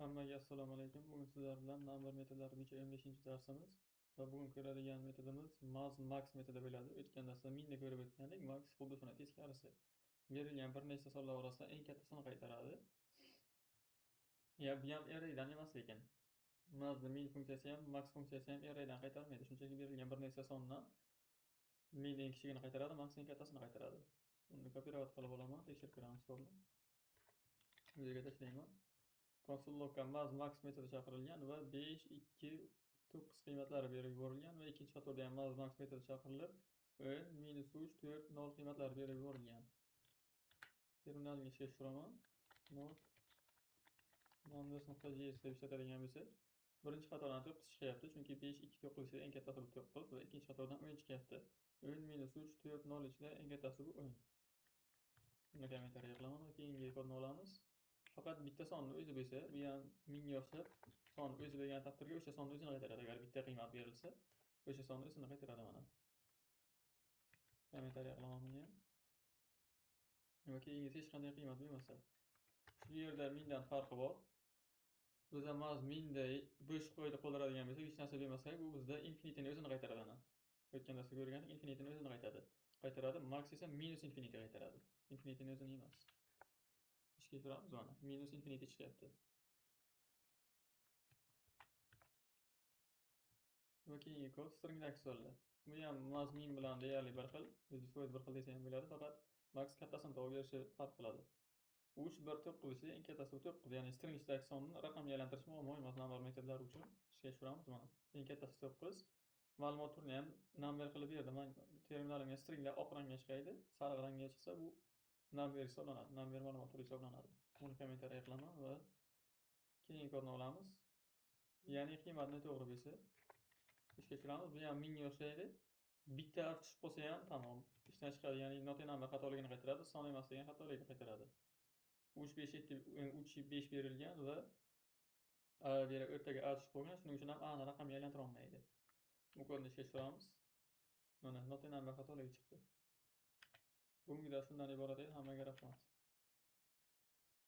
Hammaga assalomu alaykum. Bugun sizlar bilan number metodlari bo'yicha 15-darsimiz va bugun ko'radigan metodimiz Max metodi bo'ladi. O'tgan darsda minni ko'rib o'tgandik. Max xuddi shuni teskarisi. Berilgan bir nechta sonlar orasida eng kattasini qaytaradi. Ya bu ham arraydan emas lekin. Mazni min funksiyasi ham, max funksiyasi ham arraydan qaytarmaydi. Shunchaki berilgan bir nechta sondan min eng kichigini qaytaradi, max eng kattasini qaytaradi. Uni kopirovat qilib olaman, tekshirib ko'ramiz kodni. Bu yerga tashlayman. Console logga Max metodi chaqirilgan va 5, 2, 9 qiymatlari berib yuborilgan va ikkinchi qatorda ham Max metodi chaqirilib 10, -3, 4, 0 qiymatlari berib yuborilgan. Terminalga ishga tushiraman. Node numbers.js deb ishlatadigan bo'lsak, birinchi qatordan 9 chiqyapti, chunki 5, 2, 9 ichida eng kattasi bu 9 va ikkinchi qatordan 10 chiqyapti. 10, -3, 4, 0 ichida eng kattasi bu 10. Buni kommentariya qilaman va keyingi kodni olamiz. Faqat bitta sonni o'zi bo'lsa, bu ham minga o'xshab son o'zi bo'lgan taqdirga o'sha sonni o'zini qaytaradi. Agar bitta qiymat berilsa, o'sha sonni o'zini qaytaradi mana. Kommentariya qilaman buni ham. Va keyingisi hech qanday qiymat bo'lmasa. Shu yerda mindan farqi bor. Biz ham minda bo'sh qo'yda qoldiradigan bo'lsak, hech narsa bermasak, bu bizda infinitini o'zini qaytaradi ana. O'tgan darsda ko'rgandik, infinitini o'zini qaytaradi. Qaytaradi, max esa minus infinity qaytaradi. Infinitini o'zini emas. Ishga tushiramiz mana. Minus infinity chiqyapti. Va keyingi kod stringdagi sonlar. Bu ham min bilan deyarli bir xil, 100% bir xil desa ham bo'ladi, faqat max kattasini topib berishi farq qiladi. 3, 1, 9 ichida eng kattasi bu 9, ya'ni string ichidagi sonni raqamga aylantirish muammo emas number metodlari uchun. Ishga tushiramiz mana. Eng kattasi 9. Ma'lumot turini ham number qilib berdi. Men terminalimga stringlar oq rangga chiqaydi, sariq rangga chiqsa bu number hisoblanadi. Number ma'lumot turi hisoblanadi. Buni kommentariya qilaman va keyingi kodni olamiz. Ya'ni qiymatni to'g'ri bo'lsa ishga tushiramiz. Bu ham minga o'xshaydi. Bitta harf tushib qolsa ham tamom, ishdan chiqadi. Ya'ni not a number xatoligini qaytaradi, son emas degan xatolikni qaytaradi. 3 5 7 3 5 berilgan va a berib o'rtaga a tushib qolgan, shuning uchun ham a ni raqamga aylantira olmaydi. Bu kodni ishga tushiramiz. Mana not a number xatoligi chiqdi. Bugungi dars shundan iborat edi. Hammaga rahmat.